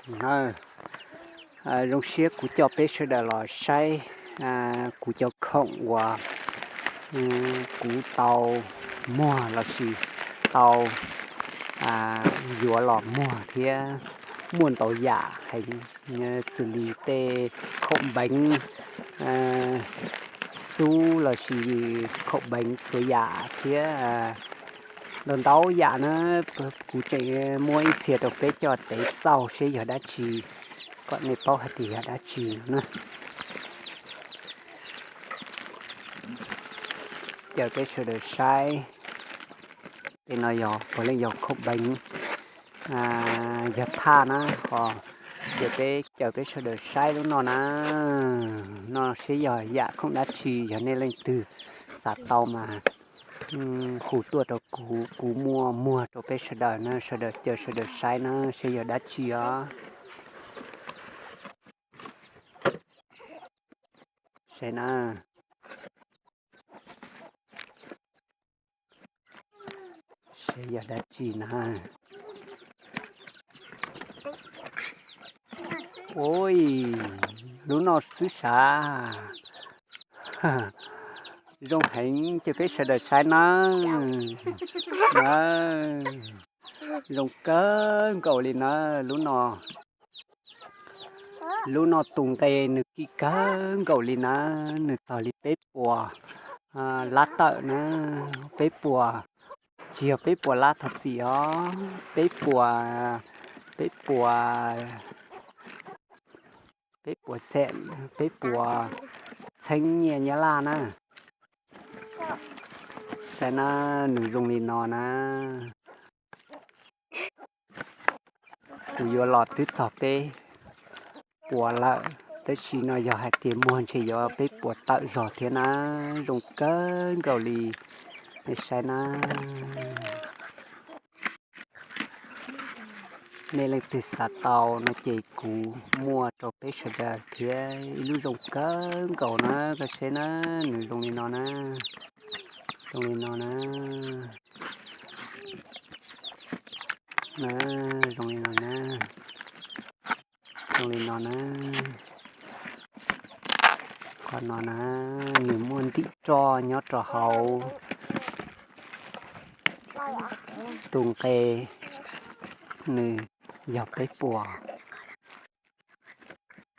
Zoo siab kuv coj peb sawv daws los saib kuv cov khoom uas kuv tau muag lossis tau yuav los muag thiab muaj ntau yam heev, xws li tej khoom npeev xub lossis khoom npeev txhua yam thiab ntau ntau yam na. Kuv tseem muab ib txhia rau peb coj tev xauj seb yog dab tsi, kom nej paub hais tias yog dab tsi no na. Caw peb sawv daws saib. Tej no yog puav leej yog khoom npeev, yog thaj na, ho ces peb caw peb sawv daws saib lub no na, no seb yog yam khoom dab tsi, yog nej leej twg xav tau mas hu tuaj rau kuv, kuv muaj muag rau peb sawv daws na, sawv daws caw sawv daws saib na seb yog dab tsi os. Saib na. Seb yog dab tsi na. Ui, lub no xwb sav. Zoo heev, caw peb sawv daws saib nawb. Nawb, zoo kawg nkaus li nawb lub no. Lub no tus nqe nws kim kawg nkaus li nawb, nws txog li peb puas lab tawm na, peb puas, tsis yog peb puas lab thov txim os, peb puas, peb puas, peb puas xees, peb puas txheeb nyiaj Nyab Laj na. Saib na, nws zoo li no na. Kuv yuav los twb txog peb puas lawm, tab sis no yog hais tias muag ntshe yuav peb puas tawm zog thiab na. Zoo kawg nkaus li, nej saib na. Nej leej twg xav tau no ces kuv muaj rau peb sawv daws thiab ib lub zoo kawg nkaus na, koj saib na, nws zoo li no na, zoo li no na, na, zoo li no na, zoo li no na. Qhov no na, nws muaj ntim roj nyob rau hauv tus nqe, nws yog peb puas,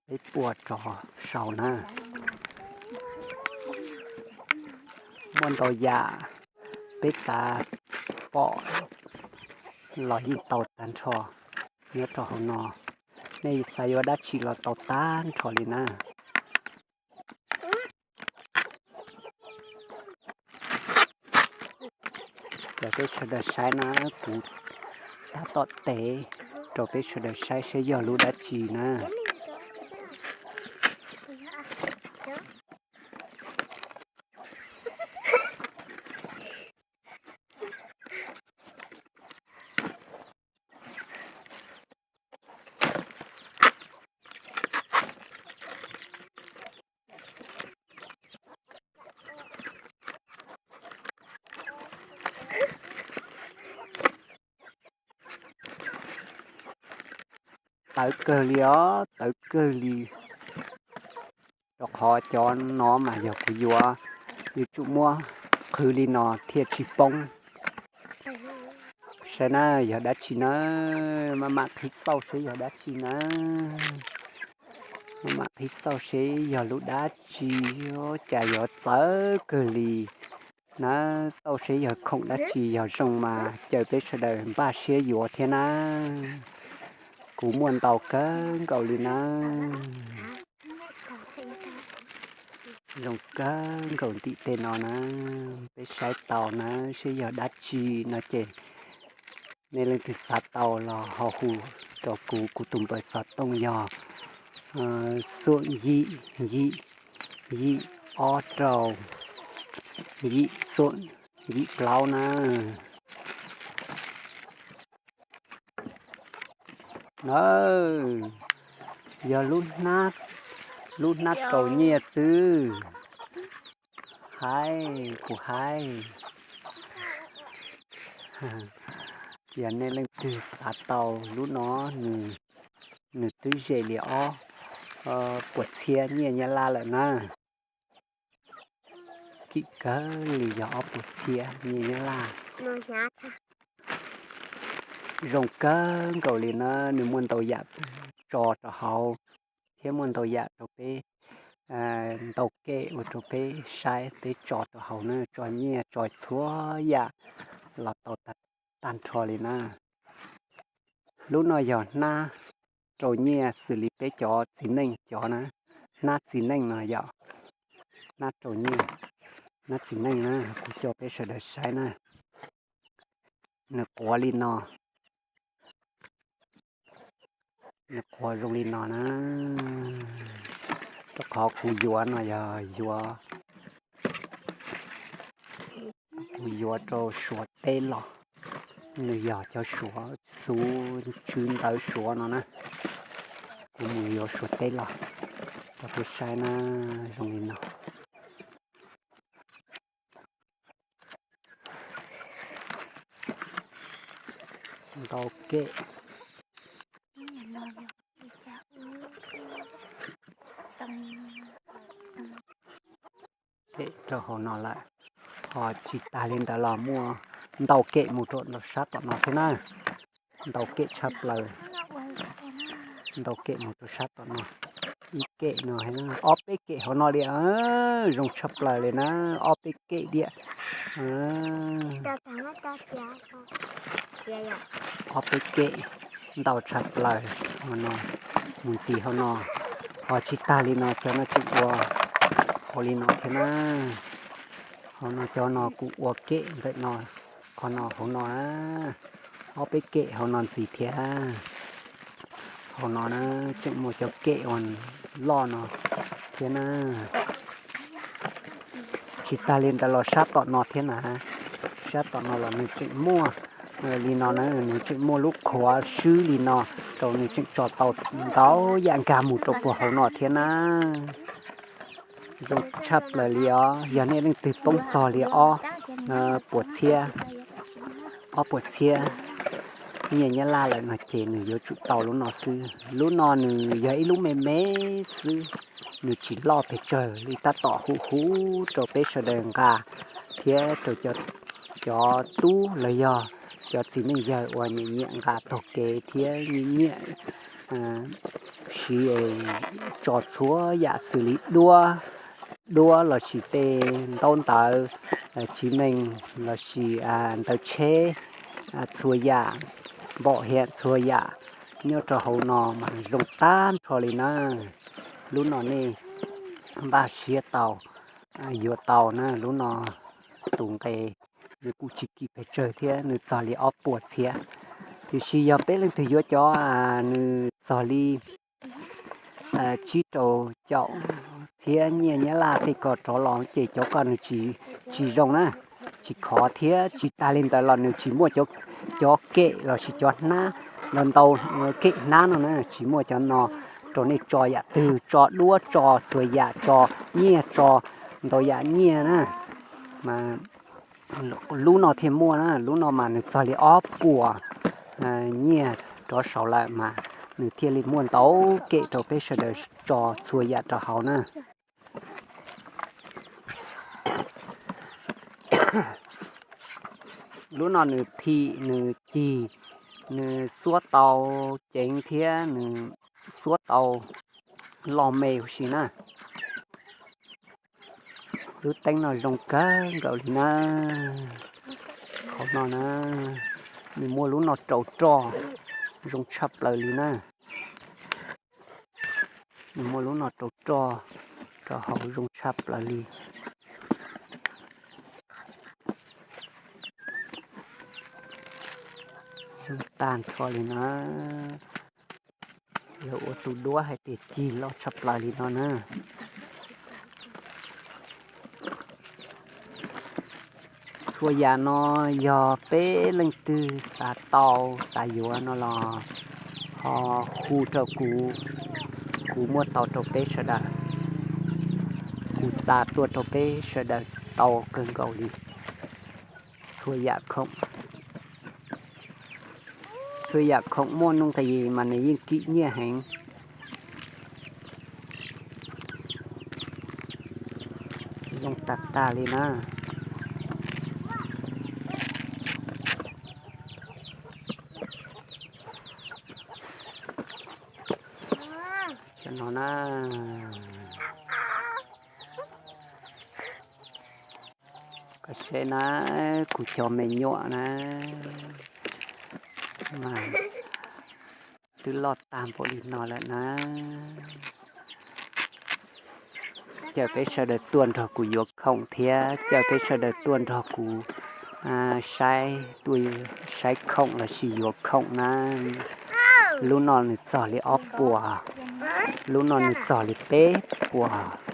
peb puas rov saud na. Muaj ntau yam peb xav pom los yeej tau tag nrho nyob rau hauv no. Nej xav yuav dab tsi los tau tag nrho li na. Caw peb sawv daws saib na, kuv tab tom tev rau peb sawv daws saib seb yog lub dab tsi na. Tawv kawg li os, tawv kawg li. Rau qhov cov no mas yog kuv yuav, yuav tsum muab qhwv li no thiaj tsis poob. Saib na, yog dab tsi na, maj mam qhib xauj seb yog dab tsi na. Maj mam qhib xauj seb yog lub dab tsi, cas yuav txawv kawg li na. Xauj seb yog khoom dab tsi, yog zoo mas caw peb sawv daws npaj siab yuav thiab na. Kuv muaj ntau kawg nkaus li na. Zoo kawg nkaus ntim tej no na. Peb saib tau na, seb yog dab tsi no ces nej leej twg xav tau los ho hu rau kuv, kuv tus npawb xov tooj yog xoom yim yim yim ob rau yim xoom yim plaub na. Nawb, yog lub hnab, lub hnab rau nyiaj xwb. Haib, kuv haib. Yog nej leej twg xav tau lub no, nws nws twb ze li ob puas txhiab nyiaj Nyab Laj lawm na. Kim kawg li yog ob puas txhiab nyiaj Nyab Laj. Zoo kawg nkaus li na, nws muaj ntau yam tso rau hauv, thiab muaj ntau yam rau peb, ntau kem ua rau peb saib, peb tso rau hauv na, tso nyiaj tso txhua yam los tau tag nrho li na. Lub no yog hnab rau nyiaj xws li peb cov txiv neej cov na, hnab txiv neej no yog hnab rau nyiaj, hnab txiv neej na, kuv coj peb sawv daws saib na. Nws quav li no, nws quav zoo li no na. Rau qhov kuv yuav no yog yuav, kuv yuav rau Suav teb los, nws yog cov Suav xu, tswv ntawv Suav no na. Kuv mus yuav Suav teb los rau peb saib na, zoo li no. Ntau kem, kem rau hauv no lawm, ho tsis tas li ntawd los muaj ntau kem mus rau sab tom no thiab na. Ntau kem tshaj plaws, ntau kem mus rau sab tom no. Ib kem no, ob peb kem hauv no li, zoo tshaj plaws li na, ob peb kem diam. Ob peb kem ntau tshaj plaws hauv no, mus ntxiv hauv no. Ho tsis tas li no cov no tseem ua hauv li no thiab na. Hauv no cov no kuj ua kem ntawm no, qhov no hauv no na, ob peb kem hauv no ntxiv thiab. Hauv no na tseem muaj cov kem uas loj no thiab na. Tsis tas li ntawd los sab tom no thiab na, sab tom no los nws tseem muaj li no na, nws tseem muaj lub qhuav swb li no rau nws tseem tso tau ntau yam nkag mus rau puag hauv no thiab na. Zoo tshaj plaws li os, yog nej leej twg poob txog li ob puas txhiab, ob puas txhiab nyiaj Nyab Laj lawm no ces nws yuav tsum tau lub no xwb. Lub no nws yog ib lub me me xwb, nws tsis loj pes tsawg li, tab tom huv huv rau peb sawv daws nqa thiab rau cov tub los yog cov txiv neej yawg uas nyiam nyiam nqa taug kev thiab nyiam nyiam siv tso txhua yam xws li duab, duab lossis tej ntaub ntawv, txiv neej lossis ntawv tsheb, txhua yam, npaum hiam txhua yam nyob rau hauv no mas zoo tag nrho li na. Lub no nej npaj siab tau yuav tau na, lub no tus nqe nws kuj tsis kim pes tsawg thiab, nws txog li ob puas txhiab. Tiam sis yog peb leej twg yuav cov nws txog li tsib rau caum txhiab nyiaj Nyab Laj tej ko rov los ces cov ko nws tsis zoo na, tsis khov thiab tsis tas li ntawd los nws tsis muaj cov kem lossis cov hnab ntau ntau, kem hnab no na tsis muaj cov no rau nej tso yam twg, tso duab, tso txhua yam, tso nyiaj, tso ntau yam nyiaj na. Mas lub no thiaj muaj na, lub no mas nws txog li ob puas nyiaj rov saud lawm mas nws thiaj li muaj ntau kem rau peb sawv daws tso txhua yam rau hauv na. Lub no nws thim, nws cig, nws xuab tau ceev thiab nws xuab tau loj me huv si na. Lub teeb no zoo kawg nkaus li na. Qhov no na, nws muaj lub no rau roj zoo tshaj plaws li na. Nws muaj lub no rau roj rau hauv zoo tshaj plaws li. Zoo tag nrho li na. Yog ua tus duab hais tias cig loj tshaj plaws li no na. Txhua yam no yog peb leej twg xav tau xav yuav no los ho hu rau kuv, kuv muab tau rau peb sawv daws. Kuv xa tuaj rau peb sawv daws tau kawg nkaus li. Txhua yam khoom, Txhua yam khoom muaj nuj nqis mas nws yeej kim nyiaj heev. Zoo tag tag li na. Cov no na, koj saib na, kuv cov me nyuam na, mas twb loj tag npaum li no lawm na. Caw peb sawv daws tuaj nrog kuv yuav khoom thiab caw peb sawv daws tuaj nrog kuv saib, tuaj saib khoom lossis yuav khoom na. Lub no nws txog li ob puas, lub no nws txog li peb puas.